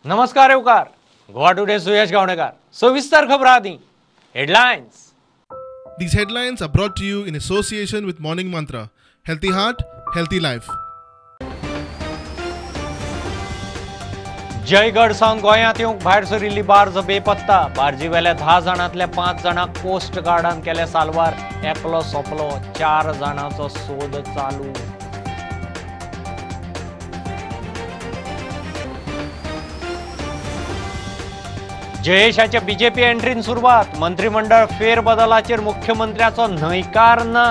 नमस्कार येवकार, गोवा टुडे सुयश गावणेकर. सविस्तर खबर आदी headlines. These headlines are brought to you in association with Morning Mantra. Healthy heart, healthy life. Jaigad सावन गोंयांत येवंक भायर सरिल्ली बार्ज बेपत्ता. बार्जीवेल्या 10 जाणांतल्या 5 जाणांक कोस्ट गार्डान केले साल्वार. एकलो सोंपलो, 4 जाणांचो सोद चालू. जयेशाच्या बीजेपी एंट्रीन सुरवात. मंत्रिमंडळ फेरबदलाचेर मुख्यमंत्र्याचो न्हयकार ना.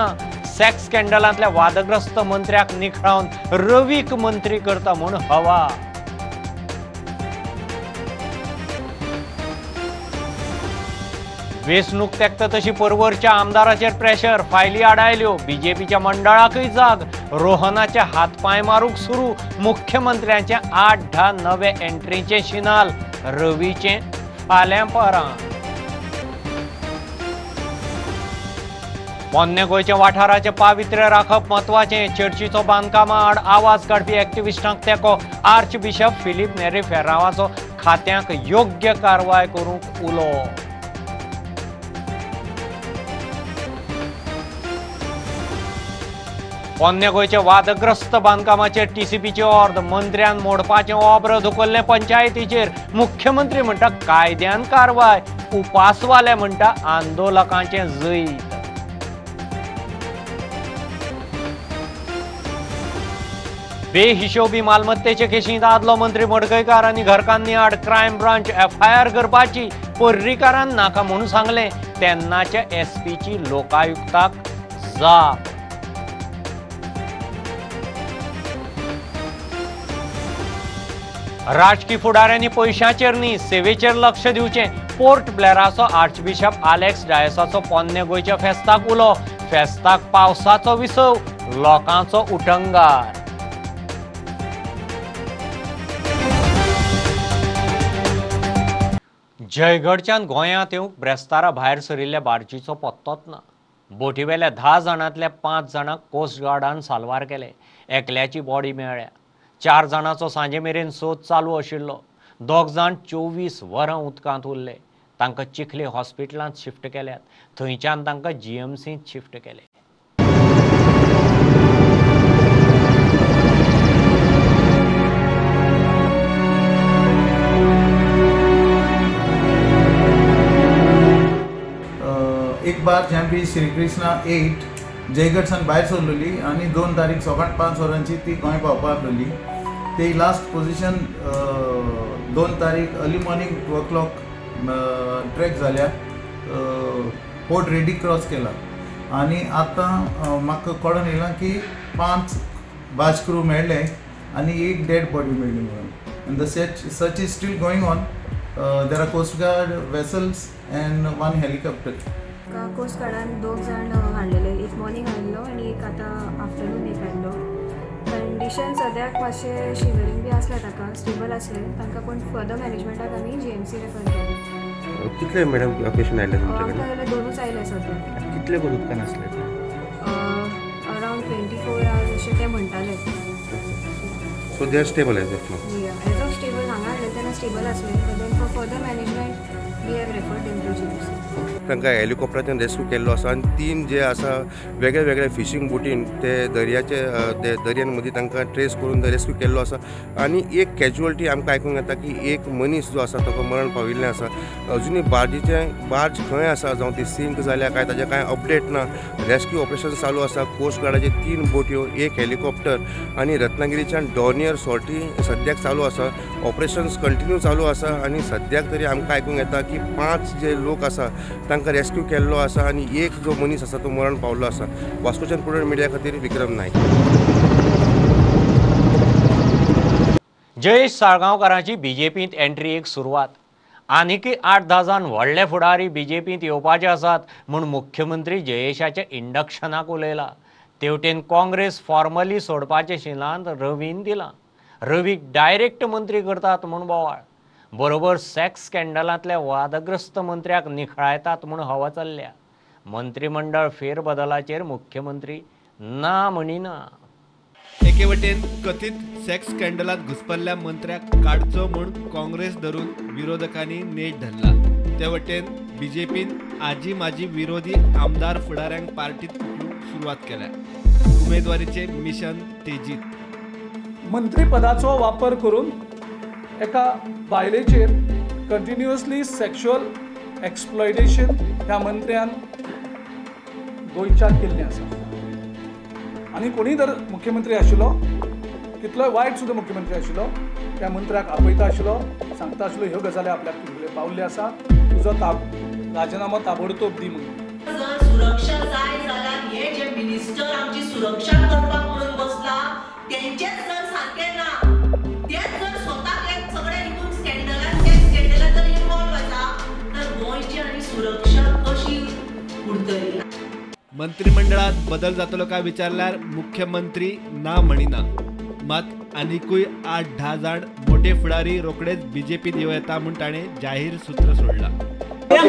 सेक्स स्कॅन्डलांतल्या वादग्रस्त मंत्र्याक निखळावन रवीक मंत्री करता म्हूण हवा. वेंचणूक तेंकता तशी परवरच्या आमदाराचेर प्रेशर. फायली आडायल्यो. बीजेपीच्या मंडळाकय जाग. रोहनाचे हातपांय मारूंक सुरू. मुख्यमंत्र्यांचे 8-10 नवे एंट्रीचे शिनाल. रवीचे फाल्यां परां. पोन्ने गोंयच्या वाठाराचें पावित्र्य राखप म्हत्वाचें. चर्चीचो बांदकामा आड आवाज काडपी एक्टिविस्टांक तेंको. आर्च बिशप फिलीप नेरी फेर्रावाचो खात्यांक योग्य कारवाय करूंक उलो. पोन्ने गोंयच्या वादग्रस्त बांदकामाचेर टीसीपीची ऑर्द. मंत्र्यान मोडपाचें ऑब्र धुकल्लें पंचायतीचेर. मुख्यमंत्री म्हणटा कायद्यान कारवाय. उपासवाले म्हणटा आंदोलकांचें जैत. बेहिशोबी मालमत्तेचे केशींत आदलो मंत्री मडकयकार आनी घरकान्नी आड क्रायम ब्रांच एफआयआर करपाची. पर्रीकारान नाका म्हणून सांगलें. तेन्नाच्या एसपीची लोकायुक्ताक जाप. राजकी फुडाऱ्यांनी पयशांचेर न्ही सेवेचेर लक्ष दिवचें. पोर्ट ब्लेराचो आर्चबिशप आलेक्स डायसाचो पोन्ने गोंयच्या फेस्ताक उलो. फेस्ताक पावसाचो विसव, लोकांचो उटंगार. जयगडच्यान गोंयांत येवंक ब्रेस्तारा भायर सरिल्ल्या बार्जीचो पत्तोच ना. बोटीवेल्या 10 जाणांतल्या 5 जाणांक कोस्ट गार्डान साल्वार केले. एकल्याची बॉडी मेळ्ळ्या. 4 जाणांचो सांजे मेरेन सोद चालू आशिल्लो. 2 जाण 24 वरां उदकांत उरले. तांकां चिखले हॉस्पिटलांत शिफ्ट केल्यात. थंयच्यान तांकां जीएमसींत शिफ्ट केले. एक बार जॅम्पी श्री कृष्णा 8 जयगड सान भायर सरलेली आनी 2 तारीख सकाळ 5 वरांची ती गोंय पावपा आहलेली. ते लास्ट पोजिशन 2 तारीख अर्ली मॉर्निंग 2 o'clock track जाल्या. पोर्ट रेडी क्रॉस केला आनी आतां म्हाका कळोन येयलां की 5 बाज क्रू मेळ्ळे आनी 1 डेड बॉडी मेळ्ळी म्हणून. And the search is still going on. There are coast guard vessels and 1 helicopter. Coast गार्डान 2 जाण हाडलेले, एक मॉर्निंग हाडलो आनी एक आतां आफ्टरनून एक हाडलो. कंडिशन सद्याक मातशें शिवरींग बी आसलें, ताका स्टेबल आसलें तांकां, पूण फर्दर मॅनेजमेंटाक आमी जीएमसी रेफर केलें. कितले मॅडम पेशंट आयले तुमचे कडेन? आमकां जाल्यार 2च आयले सद्याक. कितले वर उदकान आसले? अरावंड 24 आवर्स अशें ते म्हणटाले. So they are stable as of now? As of stable, हांगा हाडले तेन्ना स्टेबल आसले, but then for further management we have referred them to GMC. तांकां हेलिकॉप्टराच्यान रेस्क्यू केल्लो आसा आनी 3 जे आसा वेगळे वेगळे फिशींग बोटीन ते दर्याचे दर्यान मदीं तांकां ट्रेस करून रेस्क्यू केल्लो आसा. आनी एक कॅज्युअलिटी आमकां आयकूंक येता की एक मनीस जो आसा ताका मरण पाविल्लें आसा. अजुनूय बार्जीचें बार्ज खंय आसा, जावं ती सिंक जाल्या काय ताजें कांय अपडेट ना. रेस्क्यू ऑपरेशन चालू आसा. कोस्ट गार्डाचे 3 बोटयो, 1 हेलिकॉप्टर आनी रत्नागिरीच्यान डॉर्नियर सॉर्टी सद्याक चालू आसा. ऑपरेशन्स कंटिन्यू चालू आसा आनी सद्याक तरी आमकां आयकूंक येता की 5 जे लोक आसा तांकां रेस्क्यू केल्लो आसा आनी एक जो मनीस आसा तो मरण पावल्लो आसा. वास्कोच्यान प्रुडंट मिडिया खातीर विक्रम नायक. जयेश साळगांवकारांची बीजेपींत एंट्री एक सुरवात. आनीकय 8-10 जाण व्हडले फुडारी बीजेपींत येवपाचे आसात म्हूण मुख्यमंत्री जयेशाच्या इंडक्शनाक उलयला. तेवटेन काँग्रेस फॉर्मली सोडपाचें शिलांत रवीन दिलां. रवीक डायरेक्ट मंत्री करतात म्हूण बोवाळ. बरोबर सेक्स स्कॅन्डलांतल्या वादग्रस्त मंत्र्याक निखळायतात म्हूण हवा चल्ल्या. मंत्रिमंडळ फेरबदलाचेर मुख्यमंत्री ना म्हणिना. A एके वटेन कथित सेक्स स्कॅन्डलांत घुसपल्ल्या मंत्र्याक काडचो म्हूण काँग्रेस धरून विरोधकांनी नेट धरला, ते वटेन बीजेपीन आजी माजी विरोधी आमदार फुडाऱ्यांक पार्टीत उखलूंक सुरवात केल्या. उमेदवारीचे मिशन तेजीत. मंत्रीपदाचो वापर करून एका बायलेचेर कंटिन्युअसली सेक्शुअल एक्सप्लॉयटेशन ह्या मंत्र्यान गोंयच्याक केल्लें आसा. आनी कोणीय जर मुख्यमंत्री आशिल्लो, कितलोय वायट सुद्दां मुख्यमंत्री आशिल्लो, त्या मंत्र्याक आपयता आशिल्लो, सांगता आशिल्लो ह्यो गजाली आपल्याक तुगेले पावल्ल्यो आसा, तुजो राजिनामो ताबडतोब दी म्हणून. जर सुरक्षा जाय जाल्यार हे जे मिनिस्टर आमची सुरक्षा करपाक म्हणून बसला तेंचेच जर सारकें ना, तेच जर स्वताक एक सगळे हितून स्कॅन्डलान त्या स्कॅन्डलान जर इन्वॉल्व आसा तर गोंयची आनी सुरक्षा कशी उरतली? मंत्रिमंडळात बदल जातलो काय विचारल्यार मुख्यमंत्री ना म्हणिना. मात आनिकूय 8-10 जाण मोठे फुडारी रोखडेच बीजेपीत येवं येता म्हूण ताणें जाहीर सूत्र सोडलां.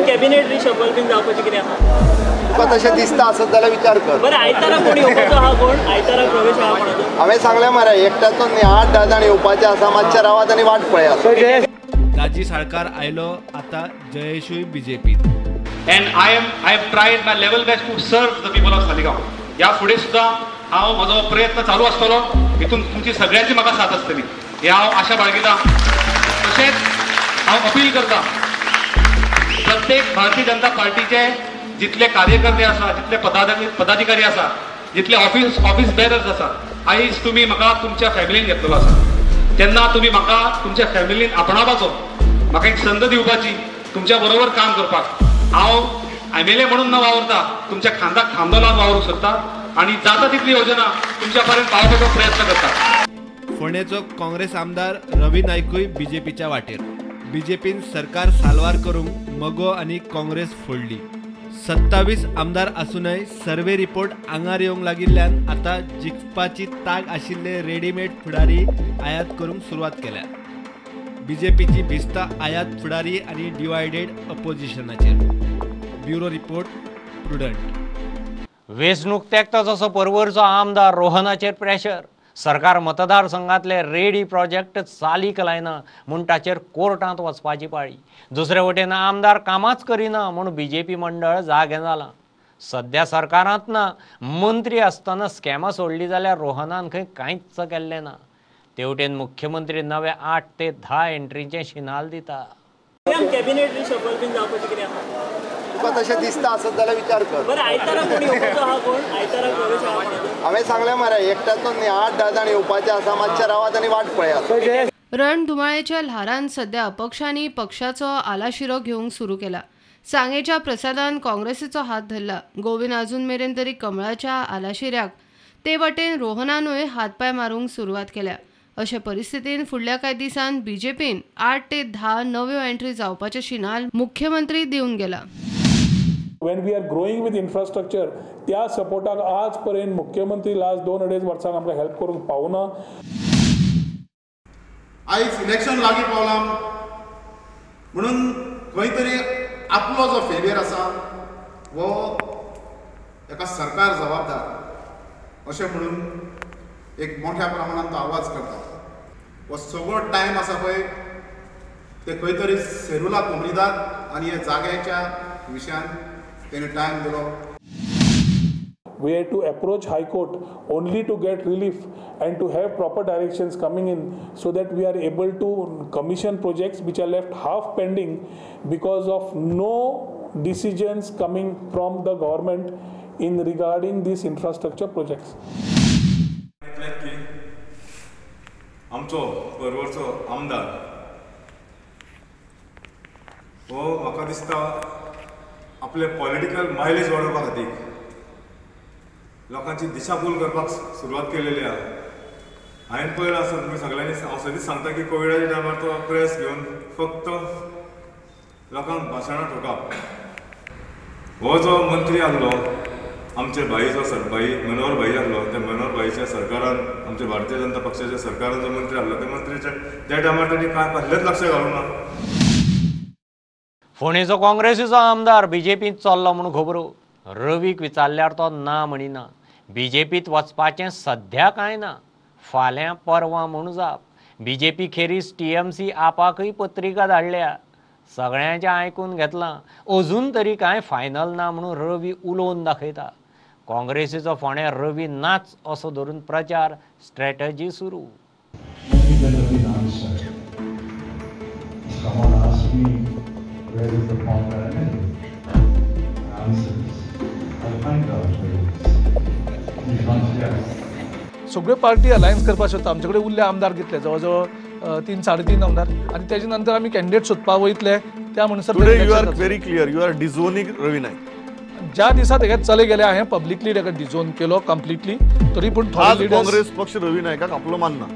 कॅबिनेट रिशफल बीन जावपाचें कितें आसा? तुका तशें दिसता आसत जाल्यार विचार कर. बरें, आयतारा कोण येवपाचो आहा? कोण आयतारा प्रवेश आहा कोणाचो? हांवें सांगलें मरे, एकट्याचो न्ही, 8-10 जाण येवपाचे आसा, मातशें रावात आनी वाट पळयात. दाजी साळकार आयलो, आतां जयेशूय बीजेपीत. And I have tried my level best to serve the people of Saligao. ह्या फुडें सुद्दां हांव म्हजो प्रयत्न चालू आसतलो, हितून तुमची सगळ्यांची म्हाका साथ आसतली हे हांव आशा बाळगितां. तशेंच हांव अपील करता प्रत्येक भारतीय जनता पार्टीचे जितले कार्यकर्ते आसा, जितले पदाधिकारी आसा, जितले ऑफिस बेरर्स आसा, आयज तुमी म्हाका तुमच्या फॅमिलीन घेतलेलो आसा, तेन्ना तुमी म्हाका तुमच्या फॅमिलीन आपणावपाचो, म्हाका एक संद दिवपाची तुमच्या बरोबर काम करपाक. हांव MLA म्हणून न वावरता तुमच्या खांदाक खांदो लावन वावरूंक सोदता आनी जाता तितली योजना तुमच्या पर्यंत पावोवपाचो प्रयत्न करता. फोंडेचो काँग्रेस आमदार रवी नायकूय बीजेपीच्या वाटेर. बीजेपीन सरकार साल्वार करूंक मगो आनी काँग्रेस फोडली. 27 आमदार आसूनय सर्वे रिपोर्ट आंगार येवंक लागिल्ल्यान आतां जिखपाची ताक आशिल्ले रेडीमेड फुडारी आयात करूंक सुरवात केल्या. बीजेपीची भिस्ता आयात फुडारी आनी डिवायडेड अपोजिशनाचेर. Bureau report, Prudent. वेंचणूक तेंकता तसो पर्वरचो आमदार रोहनाचेर प्रेशर. सरकार मतदारसंघातले रेडी प्रोजेक्ट चालीक लायना म्हूण ताचेर कोर्टांत वचपाची पाळी. दुसरे वटेन आमदार कामाच करिना म्हूण बीजेपी मंडळ जागें जालां. सद्या सरकारांत ना मंत्री आसतना स्कॅमां सोडली जाल्यार रोहनान खंय कांयच केल्लें ना. तेवटेन मुख्यमंत्री नवे 8 ते 10 एंट्रींचें शिनाल दिता. कॅबिनेट रिशफल बीन जावपाचें कितें आसा? तुका तशें दिसता आसत जाल्यार विचार कर. बरें, आयतारा कोण येवपाचो आहा? कोण आयतारा प्रवेश आहा कोणाचो? हांवें सांगलें मरे, एकट्याचो न्ही, 8-10 जाण येवपाचे आसा, मातशें रावात आनी वाट पळयात. रणधुमाळेच्या ल्हारान सध्या अपक्षांनी पक्षाचो आलाशिरो घेवंक सुरू केला. सांगेच्या प्रसादान काँग्रेसीचो हात धरला. गोविंद अजून मेरेन तरी कमळाच्या आलाशिऱ्याक, ते वटेन रोहनानूय हातपाय मारूंक सुरवात केल्या. अशे परिस्थितीन फुडल्या कांय दिसान बीजेपीन 8 ते 10 नव्यो एंट्री जावपाचे शिनाल मुख्यमंत्री दिवन गेला. When we are growing with infrastructure, त्या सपोर्टाक आज पर्यंत मुख्यमंत्री लास्ट 2-2.5 वर्सांक आमकां हेल्प करूंक पावना. आयज इलेक्शन लागीं पावलां म्हणून खंय तरी आपलो जो फेलियर आसा हो एका सरकार जबाबदार अशें म्हणून एक मोठ्या प्रमाणान तो आवाज करता. हो सगळो टायम आसा पळय ते खंय तरी सेरुला कोमनिदाद आनी ह्या जाग्याच्या विशयान तेणी टायम दिलो. We had to approach High Court only to get relief and to have proper directions coming in so that we are able to commission projects which are left half pending because of no decisions coming from the government in regarding these infrastructure projects. आमचो पर्वरचो आमदार हो म्हाका दिसता आपले political mileage वाडोवपा खातीर लोकांची दिशाभूल करपाक सुरवात केलेली आहा. हांवें पळयलां आसत तुमी सगळ्यांनी, हांव सदींच सांगता की कोविडाच्या टायमार तो प्रेस घेवन फक्त लोकांक भाशणां ठोकप. हो जो मंत्री आहलो आमचे भाईचो भाई मनोहर भाई आहलो, त्या मनोहर भाईच्या सरकारान आमच्या भारतीय जनता पक्षाच्या सरकारान जो मंत्री आहलो त्या मंत्रीच्या त्या टायमार तांणी कांय कसलेंच लक्ष घालूंक ना. फोंडेचो काँग्रेसीचो आमदार बीजेपींत चल्लो म्हूण खबरो. रवीक विचारल्यार तो ना म्हणिना. बीजेपींत वचपाचें सद्या कांय ना. फाल्यां परवां म्हूण जाप. बीजेपी खेरीज टीएमसी आपाकय पत्रिका धाडल्या. सगळ्यांचें आयकून घेतलां, अजून तरी कांय फायनल ना म्हणून रवी उलोवन दाखयता. काँग्रेसीचो फोंड्यां रवी नाच असो धरून प्रचार स्ट्रॅटजी सुरू. सगळ्यो पार्टी अलायन्स करपाक सोदता. आमचे कडेन उरले आमदार कितले, जवळ जवळ 3 साडे 3 आमदार, आनी तेजे नंतर आमी कॅन्डिडेट सोदपाक वयतले. त्या म्हणसर today you are very clear, you are disowning Ravi Naik. ज्या दिसा तेका चले गेले हांवें पब्लिकली तेका डिझोन केलो कंप्लिटली, तरी पूण काँग्रेस पक्ष रवी नायकाक आपलो मानना,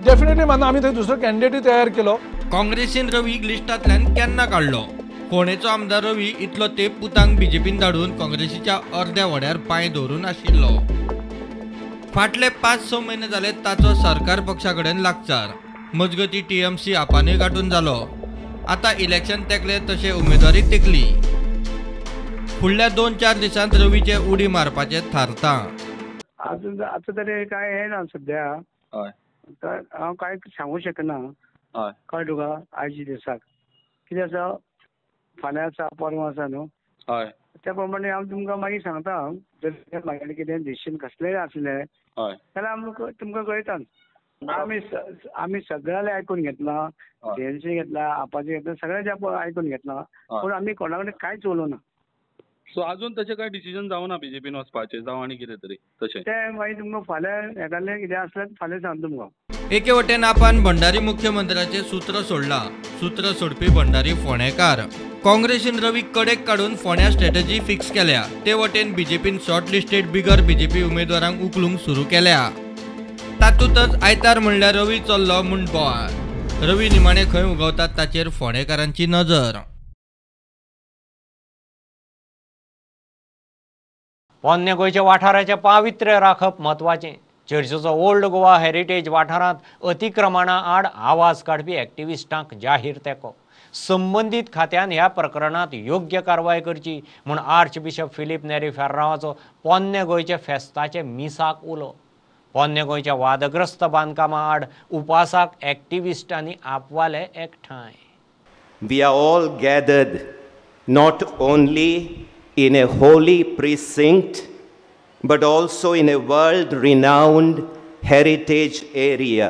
डेफिनेटली मानना. आमी थंय दुसरो कॅन्डिडेटूय तयार केलो. काँग्रेसीन रवीक लिस्टांतल्यान केन्ना काडलो? फोंडेचो आमदार रवी इतलो तेंप पुतांक बीजेपीन धाडून काँग्रेसीच्या अर्द्या वड्यार पांय दवरून आशिल्लो. फाटले 5-6 म्हयने जाले ताचो सरकार पक्षा कडेन लागचार. मजगती टीएमसी आपानूय गांठून जालो. आतां इलेक्शन तेंकले तशें उमेदवारी तेंकली. फुडल्या 2-4 दिसांत रवीचे उडी मारपाचें थारता. अजून आतां तरी काय हें ना सद्या, हांव कांय सांगू शकना. कळ्ळें तुका? आयच्या दिसाक कितें आसा, फाल्यां आसा, परवां आसा न्हू, त्या प्रमाणे हांव तुमकां मागीर सांगता. जर मागीर कितें डिसिजन कसलेंय आसलें जाल्यार आमकां तुमकां कळयता. आमी सगळ्यांले आयकून घेतलां, टीएमसी घेतला, आपाचें घेतला, सगळ्यांचें आयकून घेतलां, पूण आमी कोणा कडेन कांयच उलोवना. सो अजून तशें कांय डिसिजन जावना बीजेपीन वचपाचें जावं आनी कितें तरी तशें तें मागीर तुमकां फाल्यां येतालें कितें आसलें फाल्यां सांगता तुमकां. एके वटेन आपान भंडारी मुख्यमंत्र्याचें सूत्र सोडलां. सूत्र सोडपी भंडारी फोंडेकार. काँग्रेसीन रवी कडेक काडून फोंड्या स्ट्रॅटजी फिक्स केल्या. ते वटेन बीजेपीन शॉर्ट लिस्टेड बिगर बीजेपी उमेदवारांक उखलूंक सुरू केल्या. तातूंतच आयतार म्हणल्यार रवी चल्लो म्हूण बोवाळ. रवी निमाणे खंय उगवतात ताचेर फोंडेकारांची नजर. पोन्ने गोंयच्या वाठाराचें पावित्र्य राखप म्हत्वाचें. चर्चेचो ओल्ड गोवा हेरिटेज वाठारांत अतिक्रमणा आड आवाज काडपी एक्टिविस्टांक जाहीर तेंको. संबंदीत खात्यान ह्या प्रकरणांत योग्य कारवाय करची म्हूण आर्च बिशप फिलीप नेरी फेर्रांवाचो पोन्ने गोंयच्या फेस्ताचे मिसाक उलो. पोन्ने गोंयच्या वादग्रस्त बांदकामा आड उपासाक एक्टिविस्टांनी आपवाले एकठांय. We are all gathered not only in a holy precinct, but also in a world-renowned heritage area,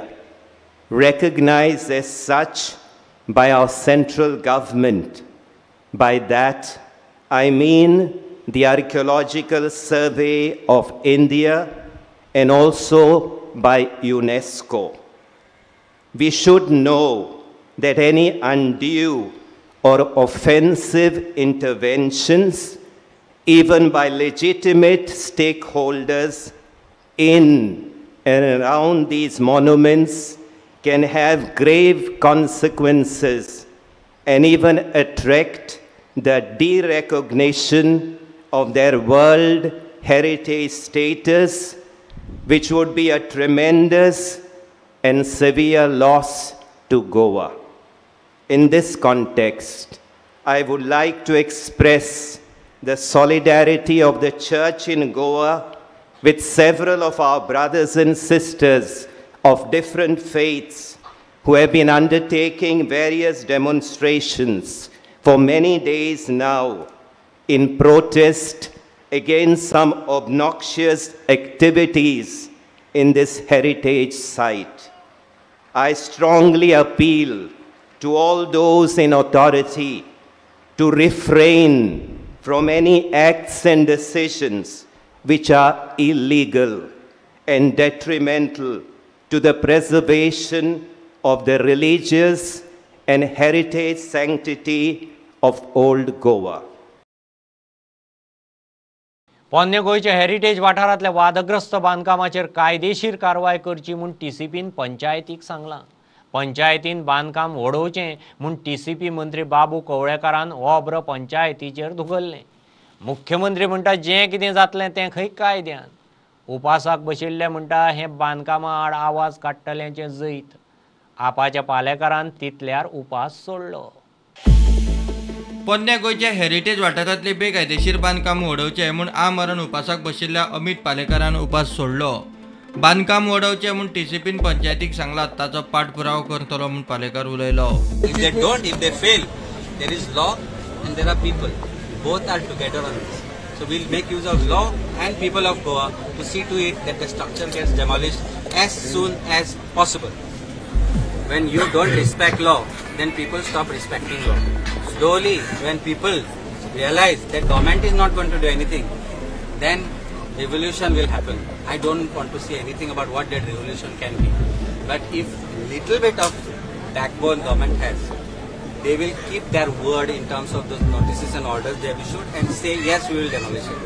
recognized as such by our central government. By that, I mean the Archaeological Survey of India and also by UNESCO. We should know that any undue or offensive interventions, even by legitimate stakeholders in and around these monuments, can have grave consequences and even attract the derecognition of their World Heritage status, which would be a tremendous and severe loss to Goa. In this context, I would like to express the solidarity of the Church in Goa with several of our brothers and sisters of different faiths who have been undertaking various demonstrations for many days now in protest against some obnoxious activities in this heritage site. I strongly appeal to all those in authority to refrain from any acts and decisions which are illegal and detrimental to the preservation of the religious and heritage sanctity of Old Goa. पोन्ने गोंयच्या heritage वाठारांतल्या वादग्रस्त बांदकामाचेर कायदेशीर कारवाय करची म्हूण टीसीपीन पंचायतीक सांगलां. पंचायतीन बांदकाम वडोवचें म्हूण टीसीपी मंत्री बाबू कवळेकारान ओब्र पंचायतीचेर धुकल्लें. मुख्यमंत्री म्हणटा जें कितें जातलें तें खंय कायद्यान. उपासाक बशिल्ले म्हणटा हें बांदकामा आड आवाज काडटल्यांचें जैत. आपाच्या पालेकारान तितल्यार उपास सोडलो. पोन्न्या गोंयच्या हेरिटेज वाठारांतले बेकायदेशीर बांदकाम वडोवचें म्हूण आमरण उपासाक बशिल्ल्या अमित पालेकारान उपास सोडलो. बांदकाम वडोवचें म्हूण टीसीपीन पंचायतीक सांगला, ताचो पाठपुरावो करतलो म्हूण पालेकार उलयलो. If they don't, if they fail, there is law and there are people. Both are together on this. So we'll make use of law and people of Goa to see to it that the structure gets demolished as soon as possible. When you don't respect law, then people stop respecting law. Slowly, when people realize that government is not going to do anything, then revolution will happen. I don't want to say anything about what that revolution can be. But if little bit of backbone government has, they will keep their word in terms of those notices and orders they have issued and say yes, we will demolish it.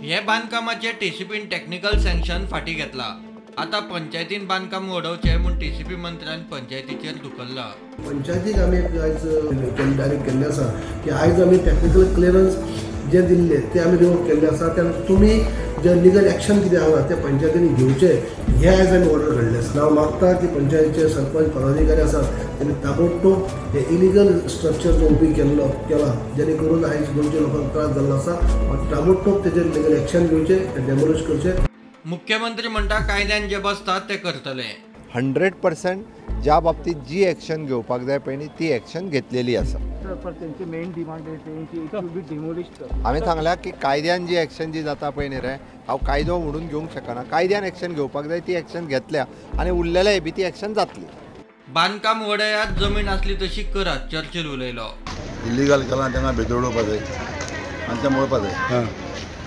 हे बांदकामाचे टीसीपीन technical sanction फाटी घेतला. आता पंचायतीन बांदकाम वडोवचें म्हूण TCP मंत्र्यान पंचायतीचेर धुकल्ला. पंचायतीक आमी आयज डायरेक्ट केल्लें आसा की आयज आमी टेक्निकल क्लियरन्स जे दिल्ले ते आमी रिवोक केल्ले आसा. त्या तुमी जे लिगल एक्शन कितें आसा ते पंचायतीन घेवचें हे आयज आमी ऑर्डर काडले आसा. हांव मागता की पंचायतीचे सरपंच पदाधिकारी आसात तेणी ताबडतोब हे इलिगल स्ट्रक्चर जो उबी केल्लो केला जेणे करून आयज गोंयच्या लोकांक त्रास जाल्लो आसा, ताबडतोब तेजेर लिगल एक्शन घेवचें, ते डेमोलिश करचें. मुख्यमंत्री म्हणटा कायद्यान जे बसता ते करतले. 100% ज्या बाबतीत जी एक्शन घेवपाक जाय पळय न्ही ती एक्शन घेतलेली आसा. हांवें सांगल्या की कायद्यान जी एक्शन जी जाता पळय न्ही रे, हांव कायदो म्हणून घेवंक शकना. कायद्यान एक्शन घेवपाक जाय ती एक्शन घेतल्या आनी उरलेलेय बी ती एक्शन जातली. बांदकाम वडयात, जमीन आसली तशी करात, चर्चिल उलयलो. इलिगल केलां तांकां भितर उडोवपा जाय आनी तें मोडपा जाय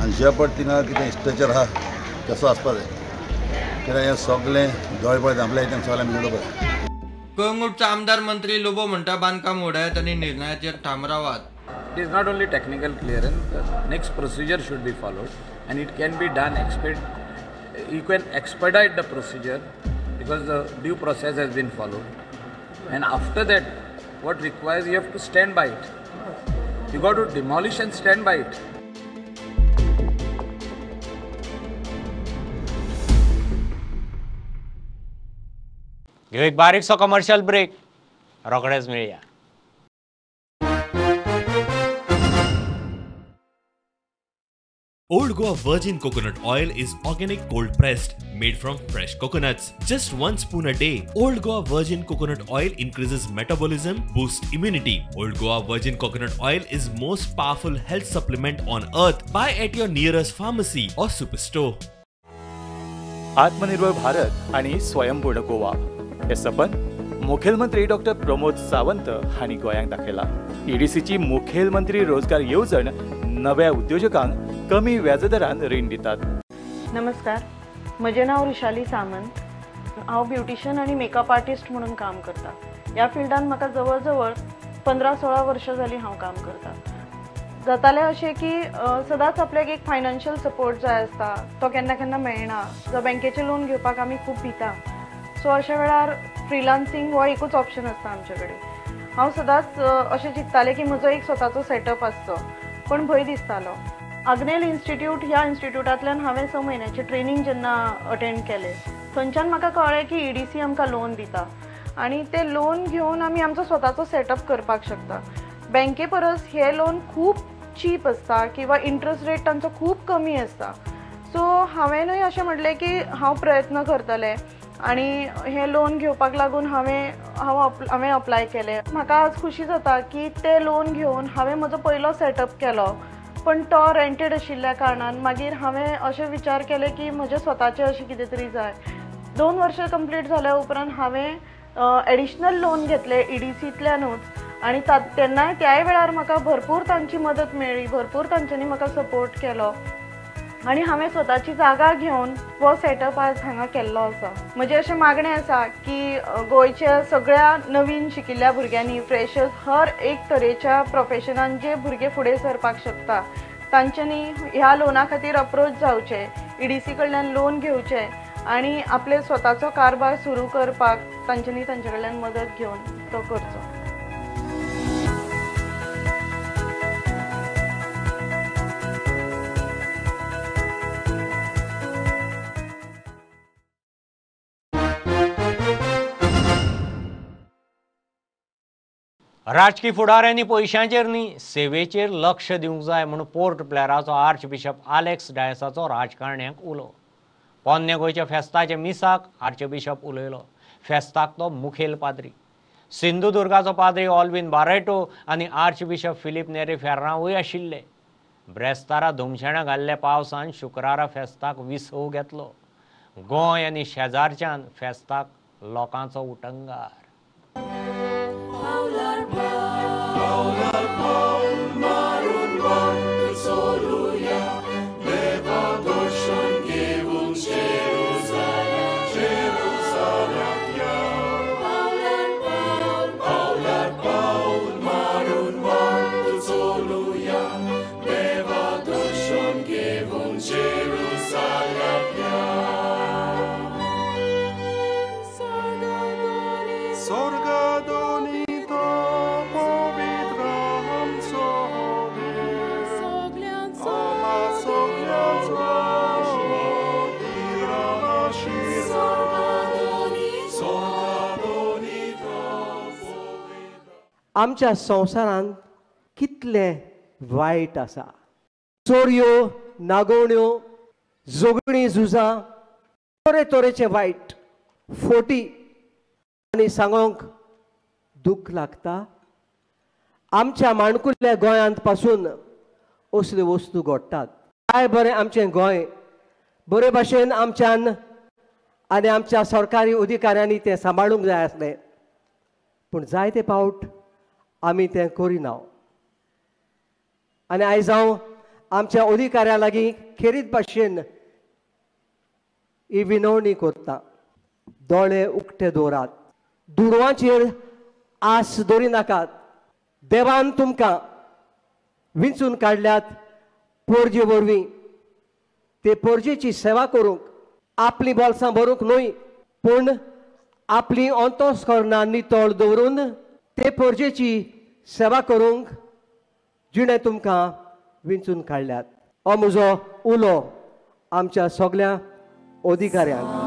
आनी जे पट थिंगा कितें स्ट्रक्चर आहा तसो आसपा जाय, कित्याक हें सगळें दोळे पळय धांपले तें सगळें भितर उडोवपा जाय. कळंगूटचो आमदार मंत्री लोबो म्हणटा बांदकाम वडयात आनी निर्णयाचेर ठाम रावात. It is not only technical clearance, the next procedure should be followed and it can be done, you can expedite the procedure because the due process has been followed, and after that what requires you have to stand by it. You got to demolish and stand by it. घेऊ एक बारीकसो commercial break, रोखडेच मेळया. Old Goa Virgin Coconut Oil is organic cold pressed, made from fresh coconuts. Just 1 spoon a day. Old Goa Virgin Coconut Oil increases metabolism, boosts immunity. Old Goa Virgin Coconut Oil is most powerful health supplement on earth. Buy at your nearest pharmacy or superstore. आत्मनिर्भर भारत आणि स्वयंपूर्ण गोवा हे सपन मुखेलमंत्री doctor Pramod Sawant हांणी गोंयांक दाखयला. ईडीसीची मुखेलमंत्री रोजगार येवजण नव्या उद्योजकांक कमी व्याजदरान रीण दितात. नमस्कार, म्हजें नांव ऋषाली सामंत. हांव ब्युटिशियन आनी मेकअप आर्टिस्ट म्हणून काम करता. ह्या फिल्डान म्हाका जवळ जवळ 15-16 वर्सां जालीं हांव काम करता. जातालें अशें की सदांच आपल्याक एक फायनान्शियल सपोर्ट जाय आसता, तो केन्ना केन्ना मेळना. जो बँकेचें लोन घेवपाक आमी खूब भिता. सो अशा वेळार फ्रिलान्सिंग हो एकूच ऑप्शन आसता आमचे कडेन. हांव सदांच अशें चिंततालें की म्हजो एक स्वताचो सेटअप आसचो, पूण भंय दिसतालो. आग्नेल इन्स्टिट्यूट ह्या इन्स्टिट्यूटांतल्यान हांवें 6 म्हयन्याचें ट्रेनींग जेन्ना अटेंड केलें, थंयच्यान म्हाका कळ्ळें की ईडीसी आमकां लोन दिता आनी तें लोन घेवन आमी आमचो स्वताचो सेटअप करपाक शकता. बँके परस हें लोन खूब चीप आसता किंवा इंट्रस्ट रेट तांचो खूब कमी आसता. सो हांवेंनूय अशें म्हटलें की हांव प्रयत्न करतलें आनी हें लोन घेवपाक लागून हांवें अप्लाय केलें. म्हाका आज खुशी जाता की तें लोन घेवन हांवें म्हजो पयलो सेटअप केलो, पण तो रेंटेड आशिल्ल्या कारणान मागीर हांवें अशें विचार केले की म्हजें स्वताचें अशें कितें तरी जाय. 2 वर्सां कंप्लीट जाल्या उपरांत हांवें एडिशनल लोन घेतलें ईडीसींतल्यानूच आनी तेन्नाय त्याय वेळार म्हाका भरपूर तांची मदत मेळ्ळी, भरपूर तांच्यांनी म्हाका सपोर्ट केलो आनी हांवें स्वताची जागा घेवन हो सेटअप आज हांगा केल्लो आसा. म्हजें अशें मागणें आसा की गोंयच्या सगळ्या नवीन शिकिल्ल्या भुरग्यांनी, फ्रेशर्स, हर एक तरेच्या प्रोफेशनान जे भुरगे फुडें सरपाक शकता तांच्यांनी ह्या लोना खातीर अप्रोच जावचें, ईडीसी कडल्यान लोन घेवचें आनी आपले स्वताचो कारभार सुरू करपाक तांच्यांनी तांचे कडल्यान मदत घेवन तो करचो. राजकी फुडाऱ्यांनी पयशांचेर न्ही सेवेचेर लक्ष दिवंक जाय म्हूण पोर्ट ब्लेराचो आर्च बिशप आलेक्स डायसाचो राजकारण्यांक उलो. पोन्ने गोंयच्या फेस्ताच्या मिसाक आर्चबिशप उलयलो. फेस्ताक तो मुखेल पाद्री. सिंधुदुर्गाचो पाद्री ऑल्विन बारेटो आनी आर्चबिशप फिलीप नेरी फेर्रांवूय आशिल्ले. ब्रेस्तारा धुमशेणां घाल्ल्या पावसान शुक्रारा फेस्ताक विसव घेतलो. गोंय आनी शेजारच्यान फेस्ताक लोकांचो उटंगार. आमच्या संवसारांत कितलें वायट आसा. चोरयो, नागोवण्यो, झगडीं, झुजां, तरेतरेचे वायट, फोटी आनी सांगोंक दूख लागता. आमच्या माणकुल्या गोंयांत पासून असल्यो वस्तू घडटात. काय बरें आमचें गोंय, बरे भाशेन आमच्यान आनी आमच्या सरकारी अधिकाऱ्यांनी तें सांबाळूंक जाय आसलें, पूण जायते पावट आमी तें करिना. आनी आयज हांव आमच्या अधिकाऱ्यां लागीं खेरीत भाशेन ही विनवणी करता, दोळे उक्ते दवरात, दुडवांचेर आस दवरिनाकात. देवान तुमकां विंचून काडल्यात पोरजे वरवीं, ते पोरजेची सेवा करूंक, आपलीं बोल्सां भरूंक न्हय, पूण आपली अंतस्करणां नितळ दवरून ते पोरजेची सेवा करूंक जिणें तुमकां विंचून काडल्यात. हो म्हजो उलो आमच्या सगल्या अधिकाऱ्यांक.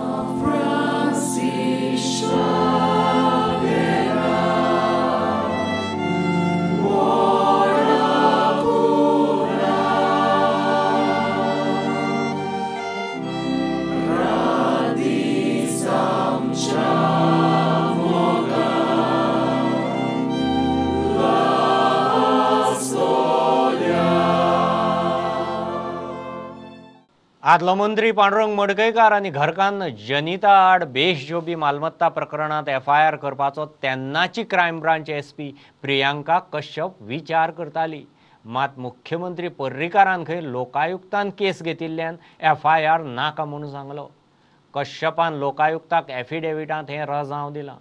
आदलो मंत्री पांडुरंग मडकयकार आनी घरकान्न जनिता आड बेशजोबी मालमत्ता प्रकरणांत एफआयआर करपाचो तेन्नाची crime branch SP Priyanka Kashyap विचार करताली. मात मुख्यमंत्री पर्रीकारान खंय लोकायुक्तान केस घेतिल्ल्यान एफआयआर नाका म्हणून सांगलो. कश्यपान लोकायुक्ताक एफिडेविटांत हें रजांव दिलां.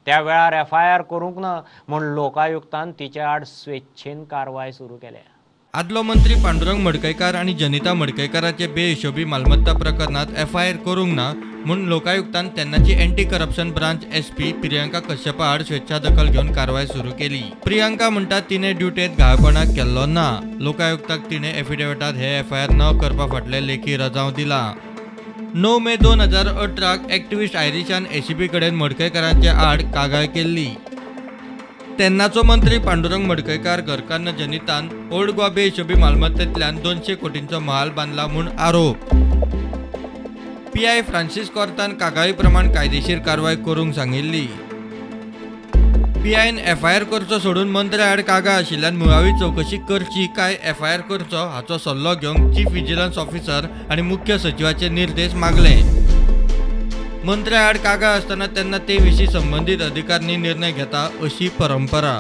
त्या वेळार एफआयआर करूंक ना म्हूण लोकायुक्तान तिचे आड स्वेच्छेन कारवाय सुरू केल्या. आदलो मंत्री पांडुरंग मडकयकार आनी जनिता मडकयकाराचे बेहिशोबी मालमत्ता प्रकरणांत एफआयआर करूंक ना म्हूण लोकायुक्तान तेन्नाची anti corruption branch SP Priyanka कश्यपा आड स्वेच्छा दखल घेवन कारवाय सुरू केली. प्रियंका म्हणटा तिणें ड्युटेंत घाळपणां केल्लो ना. लोकायुक्ताक तिणें एफिडेविटांत हे एफआयआर न करपा फाटलें लेखी रजांव दिलां. 9 मे 2018 एक्टिविस्ट आयरिशान एसीबी कडेन मडकयकारांचे आड कागाळ केल्ली. तेन्नाचो मंत्री पांडुरंग मडकयकार घरकान्न जनितान ओल्ड गोवा बेहिशोबी मालमत्तेंतल्यान 200 कोटींचो महाल बांदला म्हूण आरोप. पीआय फ्रांसीस कॉर्तान कागाळी प्रमाण कायदेशीर कारवाय करूंक सांगिल्ली. पीआयन एफआयआर करचो सोडून मंत्र्या आड कागाळ आशिल्ल्यान मुळावी चवकशी करची काय एफआयआर करचो हाचो सल्लो घेवंक चीफ विजिलन्स ऑफिसर आनी मुख्य सचिवाचे निर्देश मागले. मंत्र्या आड कागाळ आसतना तेन्ना ते विशीं संबंदीत अधिकाऱ्यांनी निर्णय घेता अशी परंपरा.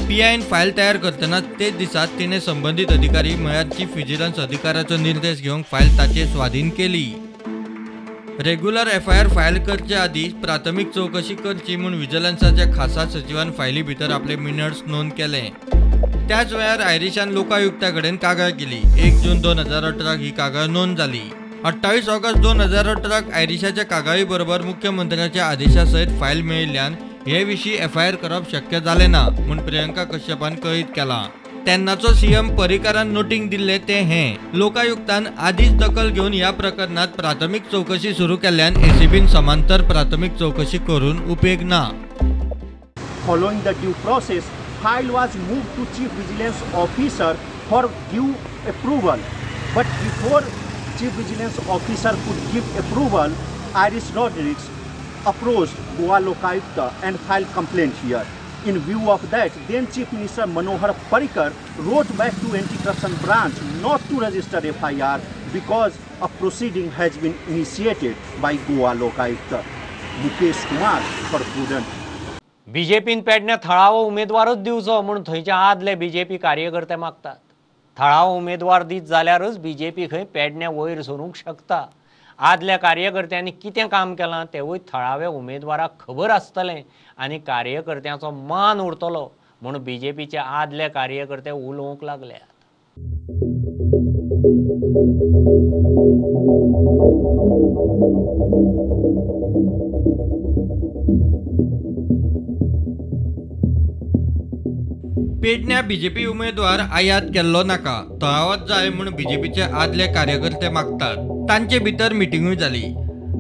पीआयन फायल तयार करतना तेच दिसा तिणें संबंदीत अधिकारी म्हळ्यार चीफ विजिलन्स अधिकाऱ्याचो निर्देश घेवंक फायल ताचे स्वाधीन केली. रेग्युलर एफआयआर फायल करचे आदीं प्राथमीक चवकशी करची म्हूण विजिलन्साच्या खासा सचिवान फायली भितर आपले मिनट्स नोंद केले. त्याच वेळार आयरिशान लोकायुक्ता कडेन कागाळ केली. 1 जून 2018 ही कागाळ नोंद जाली. 28 ऑगस्ट 2018 आयरिशाच्या कागाळी बरोबर मुख्यमंत्र्याच्या आदेशा सयत फायल मेळिल्ल्यान हे विशीं एफआयआर करप शक्य जालें ना म्हूण प्रियंका कश्यपान कळीत केलां. तेन्नाचो सीएम पर्रीकारान नोटींग दिल्लें तें हें. लोकायुक्तान आदींच दखल घेवन ह्या प्रकरणांत प्राथमीक चवकशी सुरू केल्ल्यान एसीबीन समांतर प्राथमीक चवकशी करून उपेग ना. Following the due process, file was moved to Chief Vigilance Officer for due approval. But before Chief Vigilance Officer could give approval, Iris Rodrigues approached Goa Lokayukta and filed complaint here. In view of that, then Chief Minister Manohar Parrikar wrote back to Anti-Corruption Branch not to register FIR because a proceeding has been initiated by Goa Lokayukta. Mukesh Kumar for Prudent. बीजेपीन पेडण्या थळावो उमेदवारच दिवचो म्हूण थंयचे आदले BJP कार्यकर्ते मागतात. थळावो उमेदवार दीत जाल्यारच बीजेपी खंय पेडण्या वयर सरूंक शकता. आदल्या कार्यकर्त्यांनी कितें काम केलां तेवूय थळाव्या उमेदवाराक खबर आसतलें आनी कार्यकर्त्यांचो मान उरतलो म्हूण बीजेपीचे आदले कार्यकर्ते उलोवंक लागल्यात. पेडण्या बीजेपी उमेदवार आयात केल्लो नाका, थळावोच जाय म्हूण बीजेपीचे आदले कार्यकर्ते मागतात. तांचे भितर मिटिंगूय जाली.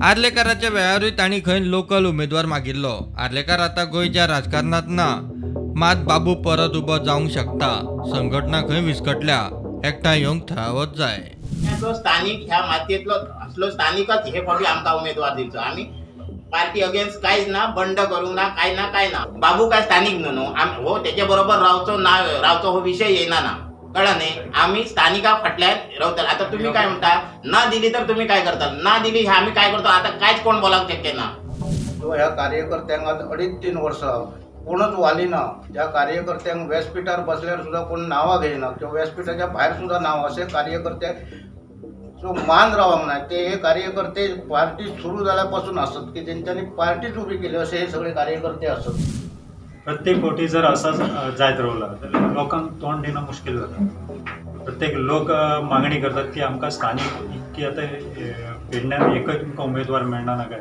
आर्लेकाराच्या वेळारूय तांणी खंय लोकल उमेदवार मागिल्लो. आर्लेकार आतां गोंयच्या राजकारणांत ना, मात बाबू परत उबो जावंक शकता. संघटना खंय विस्कटल्या, एकठांय येवंक थळावोच जाय. जो स्थानीक ह्या मातयेंतलो असलो स्थानिकच हे फावटी आमकां उमेदवार दिवचो. आमी पार्टी अगेन्स्ट कांयच ना, बंड करूंक ना, कांय ना कांय ना. बाबू काय स्थानीक न्हू, हो तेजे बरोबर रावचो ना रावचो हो विशय येयना ना, कळ्ळें न्ही. आमी स्थानिका फाटल्यान रावतले. आतां तुमी काय म्हणटा, ना दिली तर तुमी काय करतले, ना दिली हे आमी काय करतो आतां कांयच कोण बोलांक शक्य ना. तो ह्या कार्यकर्त्यांक आतां 2.5-3 वर्सां कोणच वाली ना. ज्या कार्यकर्त्यांक व्यासपीठार बसल्यार सुद्दां कोण नांवां घेयना किंवा व्यासपीठाच्या भायर सुद्दां नांव, अशे कार्यकर्ते जो मान रावंक ना. ते हे कार्यकर्ते पार्टी सुरू जाल्या पासून आसत की तेंच्यांनी पार्टीच उबी केली अशे हे सगळे कार्यकर्ते आसत. प्रत्येक फावटी जर असा जायत रावला जाल्यार लोकांक तोंड दिवप मुश्कील जाता. प्रत्येक लोक मागणी करतात की आमकां स्थानीक इतकी आतां पेडण्यान एकय तुमकां उमेदवार मेळना ना काय.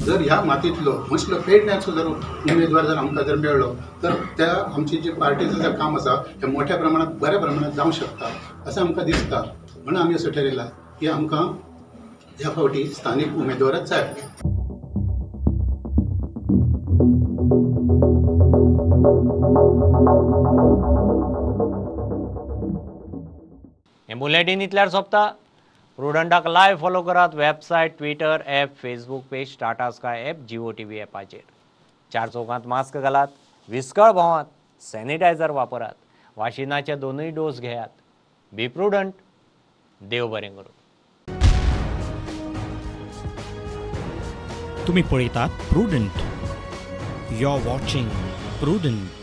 जर ह्या मातयेंतलो म्हणसलो पेडण्याचो जर उमेदवार जर आमकां जर मेळ्ळो तर त्या आमची जी पार्टीचें जें काम आसा हें मोठ्या प्रमाणांत बऱ्या प्रमाणांत जावंक शकता अशें आमकां दिसता. म्हणून आमी अशें ठरयलां की आमकां ह्या फावटी स्थानीक उमेदवारच जाय. हें बुलेटीन इतल्यार सोंपता. प्रुडंटाक लायव्ह फॉलो करात website, Twitter app, Facebook page, Tata Sky app, Jio TV ॲपाचेर. 4 चौकांत मास्क घालात, विस्कळ भोंवात, सॅनिटायझर वापरात, वाशिनाचे 2 डोस घेयात. Be prudent. देव बरें करूं. तुम्ही पळयतात Prudent. You are watching Prudent.